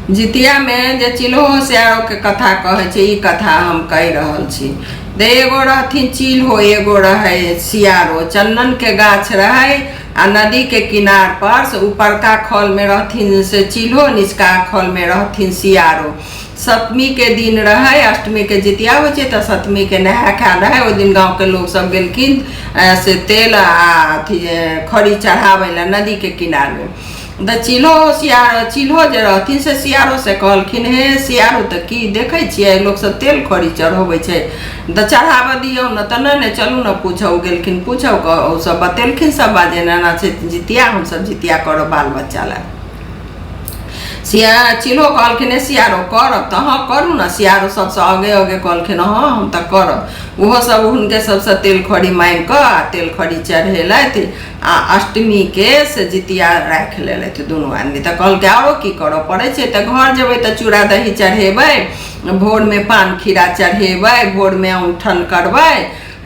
जितियामे जे चिल्हो होशियारोके कथा कहै छै, ई कथा हम कहि रहल छी। तऽ एगो रहथिन चिल्हो, एगो रहै सियारो। चन्दनके गाछ रहै आ नदीके किनार पर से ऊपरका खलमे रहथिन से चिल्हो, निचका खलमे रहथिन सियारो। सप्तमीके दिन रहै, अष्टमीके जितिया होइ छै तऽ सप्तमीके नहा खा रहै। ओहि दिन गाँवके लोकसभ गेलखिन से तेल आ अथी खरी चढ़ाबै लए नदीके किनारमे। तऽ चिल्हो सियार, चिल्हो जे रहथिन से सियारो से कहलखिन, हे सियारो, तऽ की देखै छियै लोकसभ तेल खरी चढ़बै छै, तऽ चढ़ाबऽ दियौ ने। तऽ नहि नहि, चलू ने पूछऽ। ओ गेलखिन पूछऽ, ओसभ बतेलखिन सब बात जे एना एना छै जितिया, हमसभ जितिया करब बाल बच्चा लए। सिया चिल्हो कहलखिन, हे सियारो, करब? तऽ हँ, करू ने। सियारो सबसँ आगे आगे कहलखिन, हँ, हम तऽ करब। ओहो सब हुनके सबसँ तेल खरी मांगि कऽ आ तेल खरी चढ़ेलथि आ अष्टमीके से जितिया राखि लेलथि दुनू आदमी। तऽ कहलकै, आरो की करऽ पड़ै छै? तऽ घर जेबै तऽ चूड़ा दही चढ़ेबै, भोरमे पान खीरा चढ़ेबै, भोरमे औंठन करबै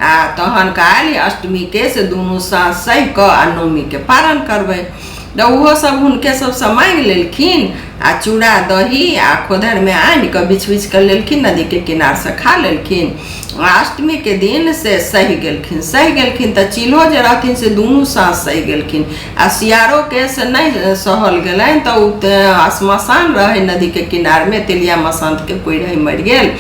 आ तहन काल्हि अष्टमीके से दुनू साँझ सहि कऽ आ नौमीके पारण करबै। तऽ ओहो सब हुनके सबसँ मांगि लेलखिन आ चूड़ा दही आ खोधरिमे आनि कऽ बिछ बिछ कऽ लेलखिन, नदीके किनारसँ खा लेलखिन आ अष्टमीके दिन से सहि गेलखिन। सहि गेलखिन तऽ चिल्हो जे रहथिन से दुनू साँझ सहि गेलखिन आ सियारोके से नहि सहल गेलनि। तऽ ओ श्मशान रहै नदीके किनारमे, तेलिया मसन्तके कोइ रहै, मरि गेल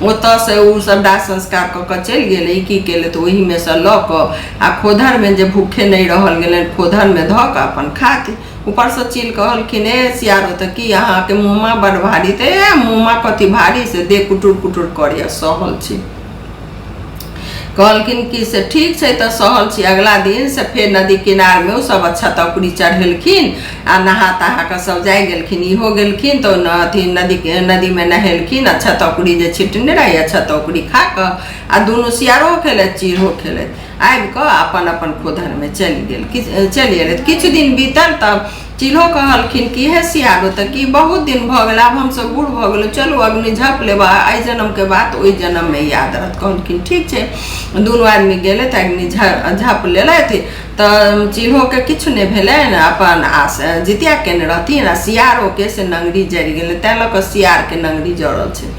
ओतऽसँ। ओ सब दाह संस्कार कऽ कऽ चलि गेल। ई की केलथि? तऽ ओहिमे सँ लऽ कऽ आ खोधरमे जे भूखे नहि रहल गेलनि, खोधरमे धऽ कऽ अपन खाथि। ऊपरसँ चील कहलखिन, ए सियारो, तऽ की अहाँके मुँहमा बड़ भारी? तऽ ए मुँहमा कथी भारी, से देह कुटुर कुटुर करैए, सहल छी। कहलखिन कि से ठीक छै, तऽ सहल छी। अगला दिन से फेर नदी किनारमे ओ सब अच्छा तकुरी चढ़ेलखिन आ नहा तहा कऽ सब जाइ गेलखिन। इहो गेलखिन तऽ अथी नदी नदीमे नहेलखिन, अच्छा तकुरी जे छिटने रहै, अच्छा तकुरी खा कऽ आ दुनू सियारो खेलथि, चिड़हो खेलथि, आबि कऽ अपन अपन खोधरमे चलि गेल, किछु चलि एलथि। किछु दिन बीतल तऽ चिल्हो कहलखिन कि हे सियारो, तऽ की बहुत दिन भऽ गेल, आब हमसभ बूढ़ भऽ गेलहुँ, चलू अग्नि झप लेब आ एहि जन्मके बात ओहि जन्ममे याद रहत। कहलखिन, ठीक छै। दुनू आदमी गेलथि, अग्नि झप लेलथि तऽ चिल्होके किछु नहि भेलनि, अपन आ जितिया केने रहथिन, आ सियारोके से नंगरी जरि गेलै। ताहि लऽ कऽ सियारके नंगरी जरल छै।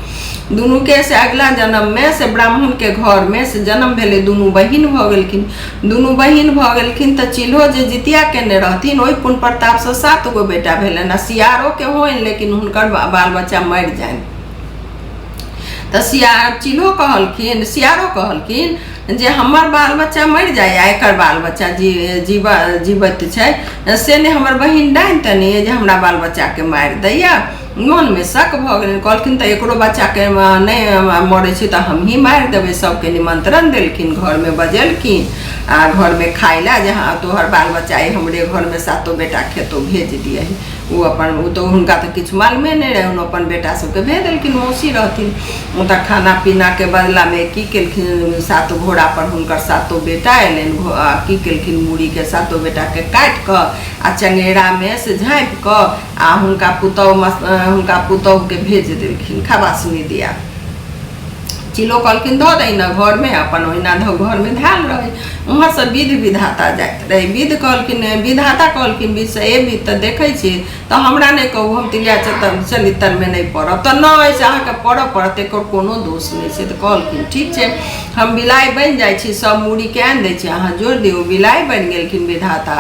दुनूके से अगिला जन्ममे से ब्राह्मणके घरमे से जन्म भेलै, दुनू बहिन भऽ गेलखिन। दुनू बहिन भऽ गेलखिन तऽ चिल्हो जे जितिया केने रहथिन, ओहि पुण्य प्रतापसँ 7 गो बेटा भेलनि आ सियारोके होइन, लेकिन हुनकर बाल बच्चा मरि जानि। तऽ सियार चिल्हो कहलखिन, सियारो कहलखिन जे हमर बाल बच्चा मरि जाइए, एकर बाल बच्चा जी जीव जीवैत छै, से नहि हमर बहिन डाइन तऽ नहि जे हमरा बाल बच्चाके मारि दैए। मोनमे शक भऽ गेलनि। कहलखिन, तऽ एकरो बच्चाके नहि मरै छै तऽ हमही मारि देबै। सभके निमन्त्रण देलखिन, घरमे बजेलखिन आ घरमे खाइ लए जे हँ, तोहर बाल बच्चा अइ हमरे घरमे सातो बेटा खेतो, भेज दिअही। ओ अपन ओ तऽ हुनका तऽ किछु मालूमे नहि रहनि, ओ अपन बेटा सबके भेज देलखिन। मौसी रहथिन ओतऽ। खाना पीनाके बदलामे की केलखिन? सात घोड़ापर हुनकर सातो बेटा अयलनि। की केलखिन? मूड़ीके सातो बेटाके काटि कऽ आ चङ्गेरामे से झाँपि कऽ आ हुनका पुतहुके भेज देलखिन खबासनी दिया। चिलो कहलखिन, धऽ दही ने घरमे। अपन ओहिना धऽ घरमे धयल रहै। उम्हरसँ विध विधाता जाइत रहै। विध कहलखिन, विधाता कहलखिन विधसँ, ए विध, तऽ देखै छी तऽ हमरा नहि कहू, हम तिलिया चलित्तरमे नहि पड़ब। तऽ नहि, से अहाँके पड़ऽ पड़त, एकर कोनो दोष नहि छै। तऽ कहलखिन, ठीक छै, हम बिलाइ बनि जाइ छी, सब मूड़ीके आनि दै छी, अहाँ जोड़ि दियौ। बिलाइ बनि गेलखिन विधाता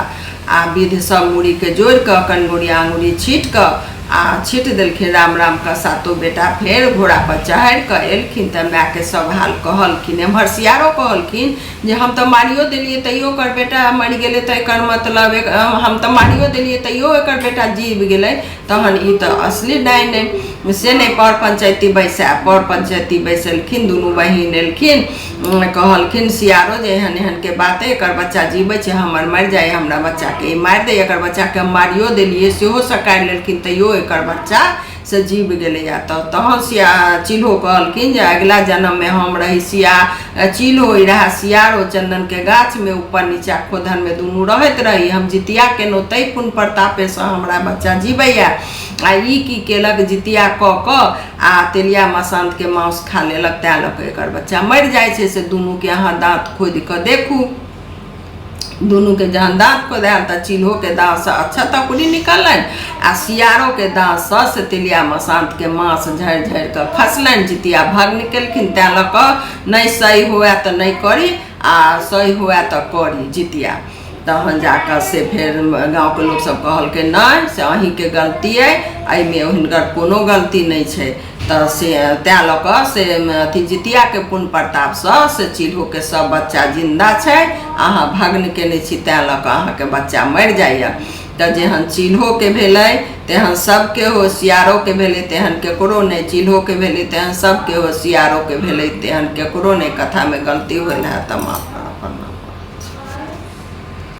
आ विध सब मूड़ीके जोड़ि कऽ कनगुरिया अङ्गुरी छीट कऽ आ छीट देलखिन राम रामके। सातो बेटा फेर घोड़ापर चढ़ि कऽ एलखिन तऽ मायके सब हाल कहलखिन। एम्हर सियारो कहलखिन जे हम तऽ मारियो देलियै, तैयो ओकर बेटा मरि गेलै, तऽ एकर मतलब हम तऽ मारियो देलियै, तैयो एकर बेटा जीव गेलै, तहन ई तऽ असली डाइन अइ। से नहि, पर पंचायती बैसायब। पर पंचायती बैसेलखिन, दुनू बहिन एलखिन। कहलखिन सियारो जे एहन एहनके बात अइ, एकर बच्चा जीबै छै, हमर मरि जाइ, हमरा बच्चाके ई मारि दैए, एकर बच्चाके हम मारियो देलियै, सेहो सकारि लेलखिन, तैयो एकर बच्चा से जीव गेलैए। तऽ तहन सिया चिल्हो कहलखिन जे अगिला जन्ममे हम रही सिया चिल्हो, ई रहए सियारो, चन्दनके गाछमे ऊपर नीचा खोधनमे दुनू रहैत रही। हम जितिया केलहुँ, ताहि पुण्य प्रतापेसँ हमरा बच्चा जीबैए आ ई की केलक? जितिया कऽ कऽ आ तेलिया मसान्तके माँस खा लेलक, तैँ लऽ कऽ एकर बच्चा मरि जाइ छै। से दुनूके अहाँ दाँत खोदि कऽ देखू। दुनूके जहन दाँत खोदायल तऽ चिल्होके दाँतसँ अक्षत अकुरी निकललनि आ सियारोके दाँतसँ से तिलिया मसान्तके माँस झड़ि झड़ि कऽ खसलनि। जितिया भग्न केलखिन। तैँ लऽ कऽ नहि सही हुए तऽ नहि करी आ सही हुए तऽ करी जितिया। तहन जा कऽ से फेर गाँवके लोकसभ कहलकै नहि, से अहीँके गलती अइ, एहिमे हिनकर कोनो गलती नहि छै। तऽ से तैँ लऽ कऽ से अथी जितियाके पुण्य प्रतापसँ से चिल्होके सब बच्चा जिन्दा छै, अहाँ भग्न केने छी, तैँ लऽ कऽ अहाँके बच्चा मरि जाइए। तऽ जेहन चिल्होके भेलै तेहन सबके होशियारोके भेलै तेहन केकरो नहि। चिल्होके भेलै तेहन सबके होशियारोके भेलै तेहन केकरो नहि। कथामे गलती होयल हैत तऽ माफ।